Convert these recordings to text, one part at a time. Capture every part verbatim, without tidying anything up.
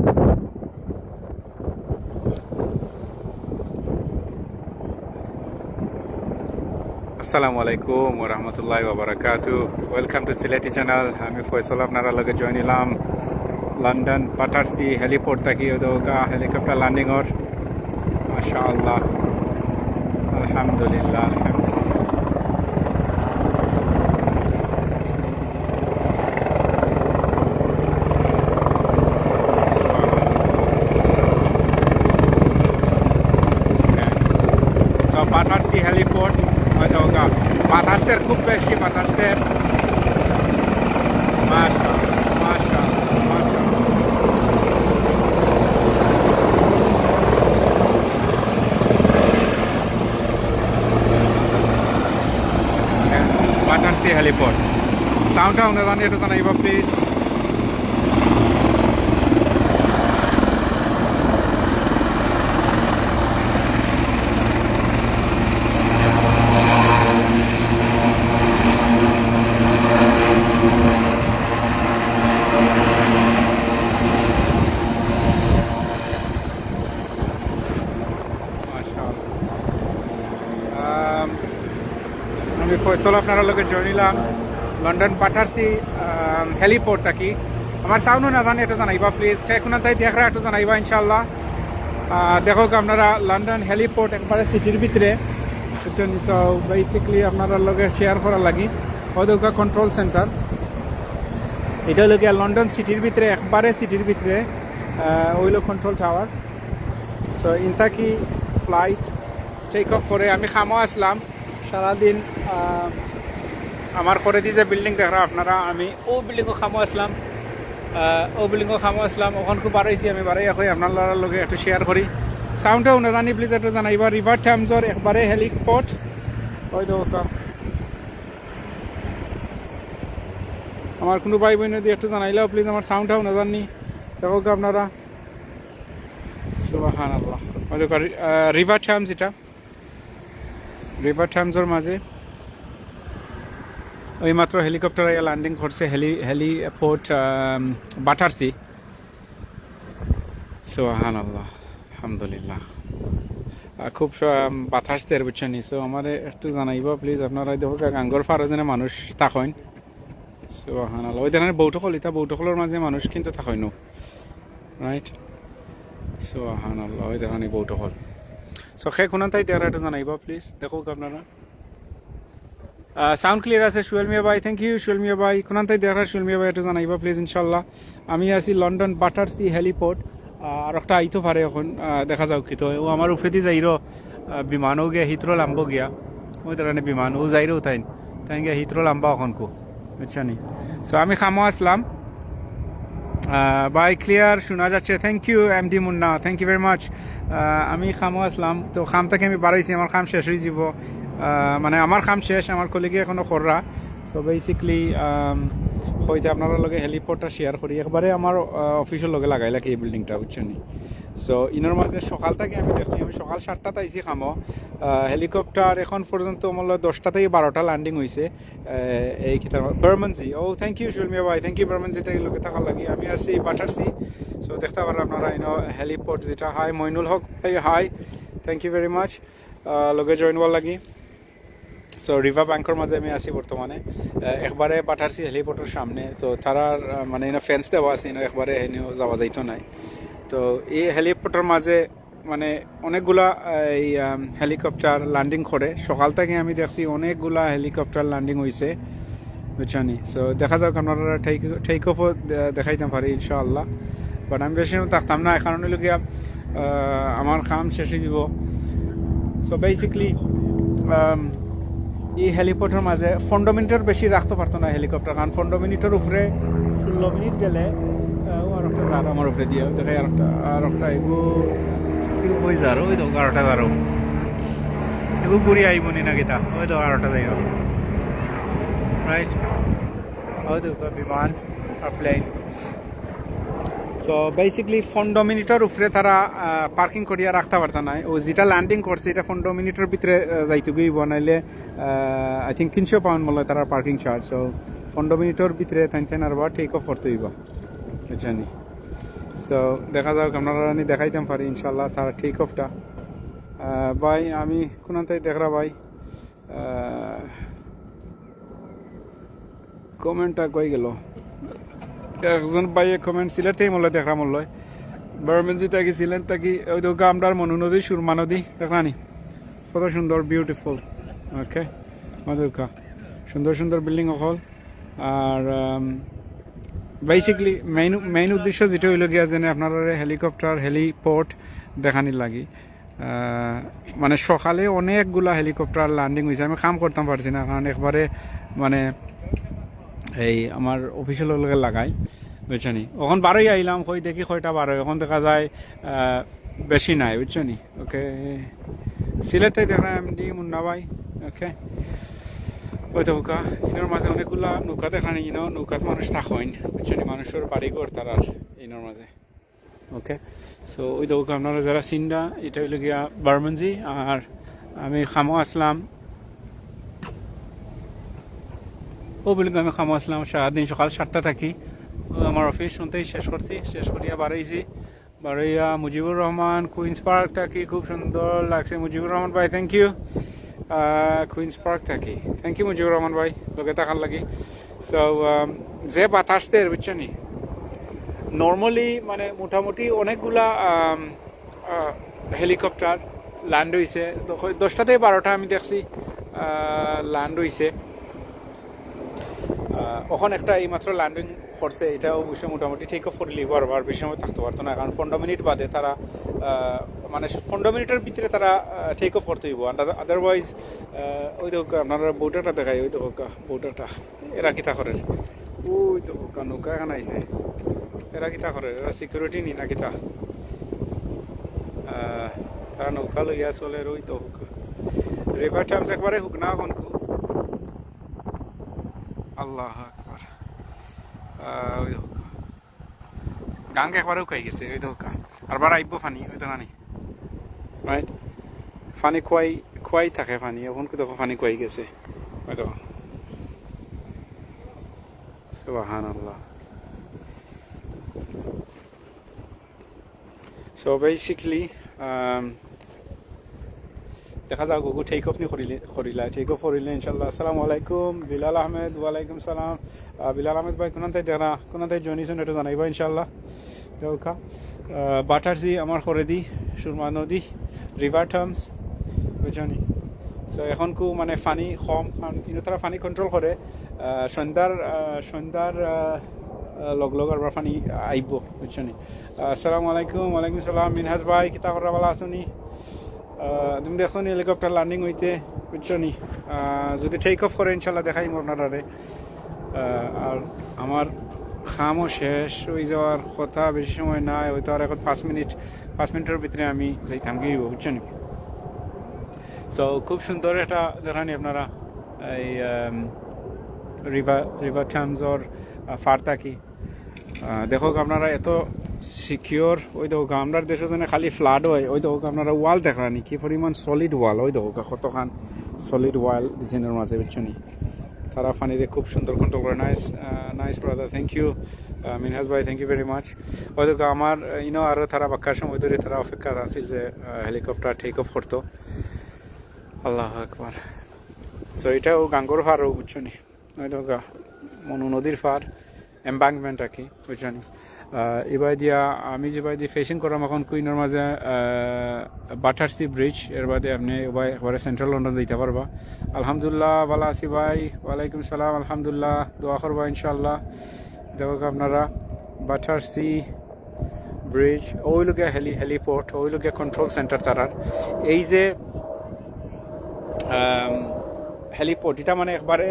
আসসালামু আলাইকুম ওয়া রাহমাতুল্লাহি ওয়া বারাকাতুহু। Welcome to Sylheti channel. আমি ফয়সল, আপনারা লগে জয়েন নিলাম লন্ডন বাটারসি হেলিপোর্ট থাকি। ওই দেখউক্কা হেলিকপ্টার ল্যান্ডিং অর। মাশাআল্লাহ, আলহামদুলিল্লাহ, আলহামদুলিল্লাহ। So, বাতাসি হেলিপোর্ট, ওই দেখউক্কা, বাতাসের খুব বেশি, বাতাসের। মাশাআল্লাহ, মাশাআল্লাহ, মাশাআল্লাহ। বাটারসি হেলিপোর্ট। সাউন্ডটা হুনা যানি, একটু জানাইবা প্লিজ। আম, আমি ফয়সল, আপনারা লগে জয়েন নিলাম লন্ডন বাটারসি, আম, হেলিপোর্ট থাকি। আমার সাউন্ড হুনা যানি, একটু জানাইবা প্লিজ। কে কুনান থাকি দেখরা, একটু জানাইবা ইনশাআল্লাহ। আহ, দেখউক্কা আপনারা, লন্ডন হেলিপোর্ট একবারে সিটির ভিতরে, বুঝছইন? So, বেসিক্যালি আপনারার লগে শেয়ার করার লাগি। ওই দেখউক্কা কন্ট্রোল সেন্টার। ইটা অইলো গিয়া লন্ডন সিটির ভিতরে, একবারে সিটির ভিতরে, আহ, অইলো কন্ট্রোল টাওয়ার। So, ইন থাকি ফ্লাইট টেক অফ করে। আমি কামো আছলাম সারাদিন, আহ, আমার করেদি যে বিল্ডিং দেখরা আপনারা, আমি অউ বিল্ডিংও কামো আছলাম, আহ, অউ বিল্ডিংও কামো আছলাম। অখন খুব বারইছি, আমি বারইয়া কই আপনারার লগে একটু শেয়ার করি। সাউন্ডটা হুনা যানি, প্লিজ একটু জানাইবা। রিভার টেমসর একবারে হেলিপোর্ট। ওই দেখউক্কা, আমার কুনু ভাই বইন যদি একটু জানাইলাও প্লিজ, আমার সাউন্ডটা হুনা যানি। দেখউক্কা আপনারা, সুবহানাল্লাহ। ওই দেখউক্কা, আহ, রিভার টেমস ইটা। রিভার টেমসর মাঝে ওই মাত্র হেলিকপ্টার আইয়া ল্যান্ডিং করছে, হেলি-, হেলিপোর্ট, আম, বাটারসি। সুবহানাল্লাহ, আলহামদুলিল্লাহ। আহ, খুব, আম, বাতাস দের, বুঝছইন নি? So, আমারে একটু জানাইবা প্লিজ, আপনারা দেখউক্কা গাঙ্গর পারো যেন মানুষ থাকইন। সুবহানাল্লাহ। ওই দেখইন বউত অকল, ইতা বউত অকলর মাঝে মানুষ কিন্তু থাকইন নু। রাইট? সুবহানাল্লাহ, ওই দেখইন বউত অকল। So, কে কুনান থাকি দেখরা একটু জানাইবা প্লিজ। দেখউক্কা আপনারা। আহ, সাউন্ড ক্লিয়ার আছে, সুয়েল মিয়া ভাই, thank you, সুয়েল মিয়া ভাই। কুনান থাকি দেখরা সুয়েল মিয়া ভাই, একটু জানাইবা প্লিজ, ইনশাআল্লাহ। আমি আছি লন্ডন বাটারসি হেলিপোর্ট। আহ, আর একটা আইতো পারে অখন, আহ, দেখা যাউক কিতা অয়। অউ আমার উপরেদি যাইরো, আহ, বিমান, অউ গিয়া হিথ্রো লামবো গিয়া। ওই দেখইন বিমান, অউ যাইরো তাইন। তাইন গিয়া হিথ্রো লামবা অখন কু। বুঝছইন নি? So, আমি কামো আছলাম। আহ, ভাই, ক্লিয়ার হুনা যাচ্ছে। Thank you, MD Munna. Thank you very much। আহ, আমি কামো আছলাম। তো কাম থাকি আমি বারইছি, আমার কাম শেষ অইযিবো। আহ, মানে, আমার কাম শেষ, আমার কলিগে অখনো কররা। So, বেসিক্যালি, আম, অইতে আপনারার লগে হেলিপোর্টটা শেয়ার করি। একবারে আমার, আহ, অফিসর লগে লাগাইলাগি এই বিল্ডিংটা, বুঝছইন নি? So, ইনোর মাঝে সকাল থাকি আমি দেখছি, আমি সকাল সাতটাত আইছি কামো। আহ, হেলিকপ্টার অখন পর্যন্ত মনে অয় দশটা থাকি বারোটা ল্যান্ডিং অইছে। আহ, এই কিতা, বার্মানজি। ও, thank you, সুলমিয়া ভাই। Thank you, বার্মানজি, থাকি লগে থাকার লাগি। আমি আছি বাটারসি। So, দেখতা পাররা আপনারা, ইনো হেলিপোর্ট যেটা। হাই, মইনুল হক ভাই, hi. Thank you very much। আহ, লগে জয়েন অওয়ার লাগি। So, রিভার ব্যাংকর মাঝে আমি আছি বর্তমানে। আহ, একবারে বাটারসি হেলিপোর্টর সামনে। তো, তারার, আহ, মানে, ইনো ফেন্স দেওয়া আছে, ইনো একবারে ইনো যাওয়া যাইতো নায়। তো, এই হেলিপোর্টর মাঝে মানে অনেকগুলা, আহ, এই, আম, হেলিকপ্টার ল্যান্ডিং করে। সকাল থাকি আমি দেখছি অনেকগুলা হেলিকপ্টার ল্যান্ডিং অইছে, বুঝছইন নি? So, দেখা যাউক, আপনারারে টেক, টেক অফও দে-, দেখাইতাম পারি ইনশাআল্লাহ। But আমি বেশি সময় থাকতাম না, কারণ অইলো গিয়া, আহ, আমার কাম শেষ অইযিবো। So, basically, আম, এই হেলিপোর্টর মাঝে পনেরো মিনিটর বেশি রাখতো পারতো না হেলিকপ্টার, কারণ পনেরো মিনিটর উপরে, ষোলো মিনিট গেলে, আহ, ও আরোকটা যার আমার উপরে দিয়া, দেখে আরোকটা, আরোকটা এগু, এগু কই যার, ওই তো আরোকটা যার, এগু ঘুরি আইবো নি না কিতা, ওই তো আরোকটা যাইবো, রাইট? ওই তো বিমান আর প্লেন। So, basically, পনেরো মিনিটর উপরে তারা, আহ, পার্কিং করিয়া রাখতা পারতা নায়। ও যেটা ল্যান্ডিং করছে, এটা পনেরো মিনিটর ভিতরে, আহ, যাইতে গই বানাইলে, আহ, I think তিনশো পাউন্ড মনে অয় তারার পার্কিং চার্জ। So, পনেরো মিনিটর ভিতরে তাইন তাইন আর টেক অফ করতে অইবো, বুঝছইন নি? তো দেখা যাউক, আপনারারে আমি দেখাইতাম পারি ইনশাআল্লাহ তার টেক অফটা। ভাই, আমি কুনানতাই দেখরা ভাই? কমেন্টটা কই গেল? একজন ভাইয়ে কমেন্ট, সিলেট থাকি মনে অয় দেখরা মনে অয়। বার্মেন্সি থাকি, সিলেট থাকি, ওই তো আমরার মনু নদী, সুরমা নদী, দেখরানি? কত সুন্দর, বিউটিফুল। ওকে, ওই দেখউক্কা, সুন্দর সুন্দর বিল্ডিং অকল। আর বেসিক্যালি মেইন মেইন উদ্দেশ্য যেটা অইলো গিয়া, যেন আপনারারে হেলিকপ্টার, হেলিপোর্ট দেখানির লাগি। আহ, মানে সকালে অনেকগুলা হেলিকপ্টার ল্যান্ডিং অইছে, আমি কাম করতাম পারছি না, কারণ একবারে মানে এই আমার অফিসর লগে লাগাই, বুঝছো নি? অখন বারই আইলাম, কই দেখি কয়টা বারই, অখন দেখা যায় আহ, বেশি নাই, বুঝছো নি? ওকে, সিলেট থাকি দেখরা এমডি মুন্না ভাই। ওকে, ওই দেখউক্কা, ইনোর মাঝে অনেকগুলা নৌকা দেখরা নি, ইনো নৌকাত মানুষ থাকইন, বুঝছো নি? মানুষর বাড়ি ঘর তারার ইনোর মাঝে। ওকে, সো ওই দেখউক্কা, আপনারা যারা চিনরা, এটা অইলো গিয়া বার্মেন্সি। আর আমি কামো আছলাম, ও বলি আমি কামো আছলাম সারাদিন সকাল সাতটা থাকি। ও আমার অফিস অনতাই শেষ করছি, শেষ করিয়া বারইছি। বারইয়া মুজিবুর রহমান কুইন্স পার্ক থাকি, খুব সুন্দর লাগছে মুজিবুর রহমান ভাই, থ্যাংক ইউ। কুইন্স পার্ক থাকি, থ্যাংক ইউ মুজিবুর রহমান ভাই লগে থাকার লাগি। সো যে বাতাস দের, বুঝছো নি, নর্মালি মানে মোটামুটি অনেকগুলা আম, আহ, হেলিকপ্টার ল্যান্ড অইছে। তো কই দশটা থাকি বারোটা আমি দেখছি ল্যান্ড অইছে। আহ, অখন একটা এইমাত্র ল্যান্ডিং করছে, এটা অবশ্য মোটামুটি টেক অফ করিলিবো, আর বেশি সময় থাকতে পারতো না, কারণ পনেরো মিনিট বাদে তারা আহ, মানে পনেরো মিনিটর ভিতরে তারা টেক অফ করতে অইবো। আদারওয়াইজ ওই দেখউক্কা, আপনারারে বোর্ডারটা দেখাই, ওই দেখউক্কা বোর্ডারটা। এরা কিতা করের? ওই দেখউক্কা, নৌকা এখান আইছে। এরা কিতা করের? এরা সিকিউরিটি নি না কিতা? আহ, তারা নৌকা লইয়া চলের, ওই দেখউক্কা। রিভার টাইমস একবারে হুকনা অখনকু। আল্লাহু আকবার। আহ, ওই দেখউক্কা, গাঙ্গা একবারে হুকাই গেছে, ওই দেখউক্কা। আর বার আইবো পানি, ওই দেখউক্কা নি। রাইট? পানি খুয়াই, খুয়াই থাকে পানি, অখনকু দেখো পানি খুয়াই গেছে। ওই দেখো। সুবহানাল্লাহ। সো বেসিক্যালি দেখা যাউক, গুগু টেক অফ নি করিলে, করিলা, টেক অফ করিলে ইনশাআল্লাহ। আসসালামু আলাইকুম বিলাল আহমেদ, ওয়ালাইকুম সালাম। আহ, বিলাল আহমেদ ভাই, কুনানতাই দেখরা, কুনানতাই জয়েন অইছইন, এটা জানাইবা ইনশাআল্লাহ। দেখউক্কা, আহ, বাটারসি আমার করেদি, সুরমা নদী, রিভার টাইমস, বুঝছো নি? সো অখনকু মানে পানি কম, কারণ ইনো তারা পানি কন্ট্রোল করে। আহ, সন্ধ্যার, আহ, সন্ধ্যার আহ, আহ, লগ লগ আরবার পানি আইবো, বুঝছো নি? আহ, আসসালামু আলাইকুম। ওয়ালাইকুম সালাম। মিনহাজ ভাই, কিতা খবর, ভালা আছো নি? আহ, তুমি দেখছো নি হেলিকপ্টার ল্যান্ডিং অইতে, বুঝছো নি? আহ, যদি টেক অফ করে ইনশাআল্লাহ দেখাইমু আপনারারে। আহ, আর আমার কামও শেষ অই যাওয়ার কথা, বেশি সময় নাই, হয়তো আর অখন পাঁচ মিনিট, পাঁচ মিনিটর ভিতরে আমি যাইতাম গিয়া, বুঝছো নি? সো খুব সুন্দর একটা দেখরা নি আপনারা এই রিভার, রিভার টাইমসর পার থাকি। আহ, দেখউক্কা আপনারা, এত সিকিউর। ওই দেখউক্কা, আমরার দেশো যেন খালি ফ্লাড অয়, ওই দেখউক্কা আপনারা ওয়াল দেখরা নি, কি পরিমাণ সলিড ওয়াল, ওই দেখউক্কা কতখান সলিড ওয়াল দিছে ইনোর মাঝে, বুঝছো নি? তারা পানিরে খুব সুন্দর কন্ট্রোল করে। Nice, nice brother, thank you. Minhaj ভাই, থ্যাংক ইউ ভেরি মাচ। ওই দেখউক্কা আমার আহ, ইনো আরো তারা বাক্কার সময় ধরি তারা অপেক্ষা আছিল যে হেলিকপ্টার টেক অফ করতো। আল্লাহু আকবার। সো এটাও গাঙ্গর পারও, বুঝছো নি? ওই দেখউক্কা মনু নদীর পার, এমবাঙ্কমেন্ট আর কি, বুঝছো নি? আহ, ইবায় দিয়া আমি যেবায় দিয়া ফেসিং কররাম অখন কুইনোর মাঝে, আহ, বাটারসি ব্রিজ, এর বাদে আপনে ইবায় একবারে সেন্ট্রাল লন্ডন যাইতা পারবা। আলহামদুলিল্লাহ, ভালা আছি ভাই। ওয়ালাইকুম সালাম, আলহামদুলিল্লাহ, দোয়া করবা ইনশাআল্লাহ। দেখউক্কা আপনারা, বাটারসি ব্রিজ, ওই লগিয়া হেলি, হেলিপোর্ট, ওই লগিয়া কন্ট্রোল সেন্টার তারার। এই যে হেলিপোর্ট, এটা মানে একবারে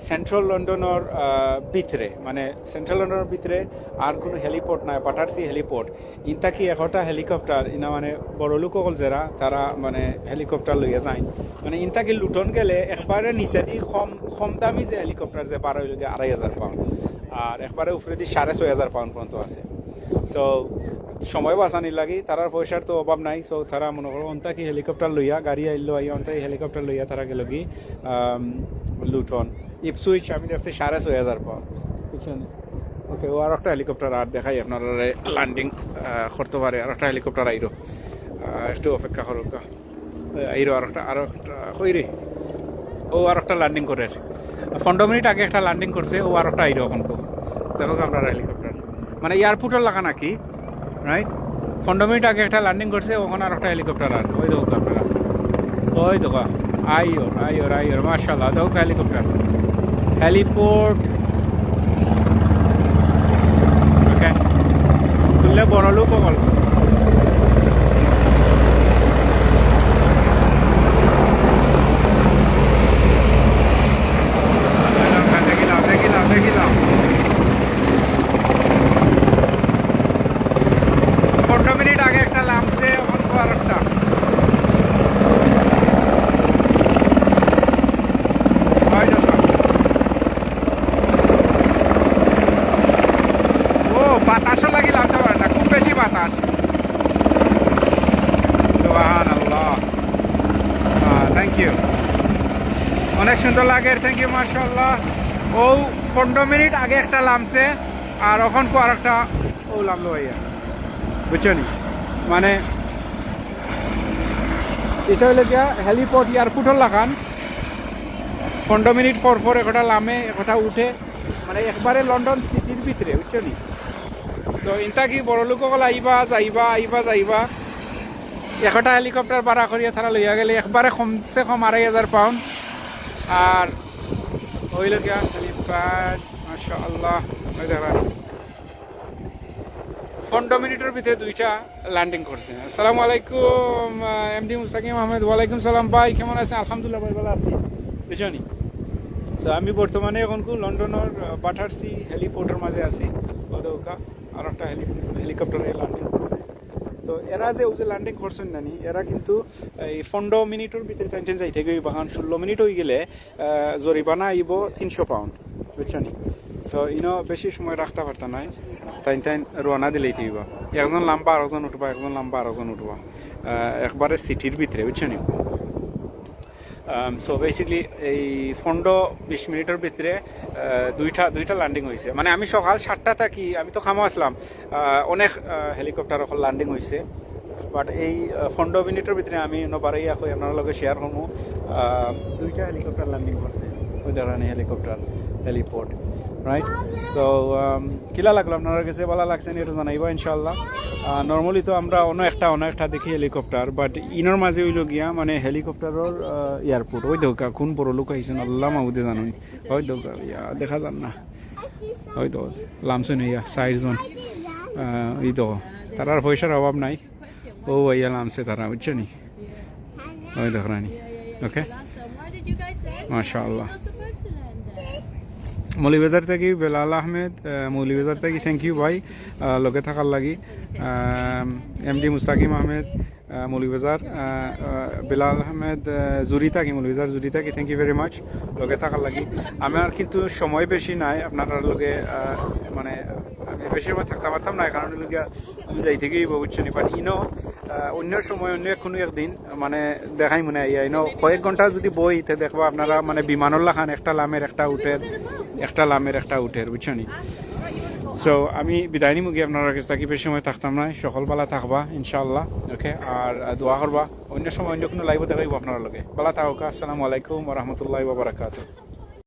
সেন্ট্রাল লন্ডনর আহ, ভিতরে, মানে সেন্ট্রাল লন্ডনর ভিতরে আর কোনো হেলিপোর্ট নাই, বাটারসি হেলিপোর্ট। ইনতাকি একটা হেলিকপ্টার, ইনা মানে বড় লোক অকল যেরা, তারা মানে হেলিকপ্টার লইয়া যাইন। মানে ইনতাকি লুটন গেলে একবারে নিচেদি কম, কম দামি যে হেলিকপ্টার যে পার অইলো গিয়া আড়াই হাজার পাউন্ড, আর একবারে উপরেদি সাড়ে ছয় হাজার পাউন্ড পর্যন্ত আছে। সো সময় বাঁচানির লাগি, তারার পয়সার তো অভাব নাই। সো তারা মনে করো অনতাকি হেলিকপ্টার লইয়া, গাড়ি আইলো, আইয়া অনতাকি হেলিকপ্টার লইয়া তারা গেলো কি, আম, লুটন। ইপসুইচ আমি দেখছি সাড়ে ছয় হাজার পাউন্ড, বুঝছো নি? ওকে, ও আর একটা হেলিকপ্টার আর দেখাই আপনারা, ল্যান্ডিং করতে পারে আর একটা হেলিকপ্টার আইরো। আহ, একটু অপেক্ষা করুক। আইরো আর একটা, আর একটা, কই রে? ও আর একটা ল্যান্ডিং করের। পনেরো মিনিট আগে একটা ল্যান্ডিং করছে, ও আর একটা আইরো এখন। দেখো আপনারা হেলিকপ্টার, মানে এয়ারপোর্টর লাখান নাকি, রাইট? পনেরো মিনিট আগে একটা ল্যান্ডিং করছে, ওখানে আর একটা হেলিকপ্টার আর ওই দেখো আপনারা, ওই দেখো, আইওর, আইওর, আইওর, মাশাআল্লাহ, দেখো হেলিকপ্টার, হেলিপোর্ট। ওকে, তুললে বড় লোক হল। দেখিলাম, দেখিলাম, দেখিলাম। পনেরো মিনিট আগে একটা লামছে, এখন তো আর একটা। ও, বাতাসও লাগি লামতে পারে না, খুব বেশি বাতাস। সুবহানাল্লাহ। Thank you. অনেক সুন্দর লাগে, থ্যাংক ইউ, মাশাআল্লাহ। ও, পনেরো মিনিট আগে একটা লামছে, আর এখন কো আর একটা ও লামলো ভাইয়া, বুঝছো নি? মানে এটা হইলো গিয়া হেলিপোর্ট এয়ারপোর্টর লাখান। পনেরো মিনিট পর পর একটা লামে, একটা উঠে, মানে একবারে লন্ডন সিটির ভিতরে, বুঝছো নি? তো ইনতা কি বড় লোক হকল আইবা যাইবা, আইবা যাইবা, একটা হেলিকপ্টার ভাড়া করিয়া তারা লইয়া গেলে একবারে কমসে কম আড়াই হাজার পাউন্ড। আর হইলো গিয়া হেলিপ্যাড, মাশাআল্লাহ, ওই দেখেন। পনেরো মিনিটর ভিতরে দুইটা ল্যান্ডিং করছে। আসসালামু আলাইকুম, আহ, এমডি মুস্তাকিম আহমেদ। ওয়ালাইকুম সালাম ভাই, কেমন আছেন? আলহামদুলিল্লাহ ভাই, ভালা আছি, বুঝছো নি? তো আমি বর্তমানে এখন কু লন্ডনর, আহ, বাটারসি হেলিপোর্টর মাঝে আছি। ওদৌকা আর একটা হেলি-, হেলিকপ্টারে ল্যান্ডিং করছে। তো এরা যে ওই যে ল্যান্ডিং করছেন নানি, এরা কিন্তু এই পনেরো মিনিটর ভিতরে টেনশন যাইতে গই, বাগান ষোলো মিনিট হয়ে গেলে আহ, জরিমানা আইব তিনশো পাউন্ড, বুঝছো নি? তো ইনো বেশি সময় রাখতে পারতা নাই, তাইন তাইন রওনা দিলেই থইবা। একজন লাম্বা আরেকজন উঠবা, একজন লাম্বা আরেকজন উঠবা, আহ, একবারে সিটির ভিতরে, বুঝছো নি? সো বেসিক্যালি এই পনেরো বিশ মিনিটর ভিতরে আহ, দুইটা দুইটা ল্যান্ডিং হয়েছে। মানে আমি সকাল সাতটা থাকি, আমি তো খামো আসলাম, আহ, অনেক হেলিকপ্টার এখন ল্যান্ডিং হয়েছে। বাট এই আহ, পনেরো মিনিটর ভিতরে আমি নবারাইয়া কই আপনার লগে শেয়ার করবো। আহ, দুইটা হেলিকপ্টার ল্যান্ডিং করছে, ওই ধরনের হেলিকপ্টার, হেলিপোর্ট, রাইট? তো কিলা লাগলো আপনার কাছে? ভালা লাগছে নি? এটা জানাইবা ইনশাআল্লাহ। নর্মালি তো আমরা অন্য একটা অন্য একটা দেখি হেলিকপ্টার, বাট ইনোর মাঝে হইলো গিয়া মানে হেলিকপ্টারর এয়ারপোর্ট। ওই দেখো কোন বড় লোক আইছেন, আল্লাহ মাহবুদে জানুন। ওই দেখো, ইয়া, দেখা যার না। ওই দেখো, লামছে নইয়া চারজন। আহ, এই দেখো, তারার পয়সার অভাব নাই। ও ভাইয়া লামছে তারা, বুঝছো নি? ওই দেখো রানি। ওকে, মাশাআল্লাহ। মৌলভীবাজার থাকি বেলাল আহমেদ, আহ, মৌলভীবাজার থাকি থ্যাংক ইউ ভাই, আহ, লগে থাকার লাগি। এমডি মুস্তাকিম আহমেদ, আহ, মৌলভীবাজার, আহ, আহ, বেলাল আহমেদ, আহ, জুরি থাকি, মৌলভীবাজার জুরি থাকি, থ্যাংক ইউ ভেরি মাচ লগে থাকার লাগি। আমার কিন্তু সময় বেশি নাই আপনার লগে, আহ, মানে আমি বেশি সময় থাকতে পারতাম না, কারণ হইলো গিয়া আমি যাইতে গিয়ে বুঝছো নি, বাট ইনো আহ, অন্য সময় অন্য কোনো একদিন মানে দেখাই মনে হয় ইনো কয়েক ঘন্টা যদি বই, তে দেখবা আপনারা মানে বিমানর লাখান একটা লামের একটা উঠের, একটা লামের একটা উঠের, বুঝছো নি? সো আমি বিদায় নিমু গিয়া, আপনার কাছে থাকি বেশি সময় থাকতাম না। সকল ভালা থাকবা ইনশাআল্লাহ। ওকে, আর আহ, দোয়া করবা। অন্য সময় অন্য কোনো লাইভও দেখাইবো আপনার লগে। ভালা থাকুক। আসসালামু আলাইকুম ওয়া রাহমাতুল্লাহি ওয়া বারাকাতুহু।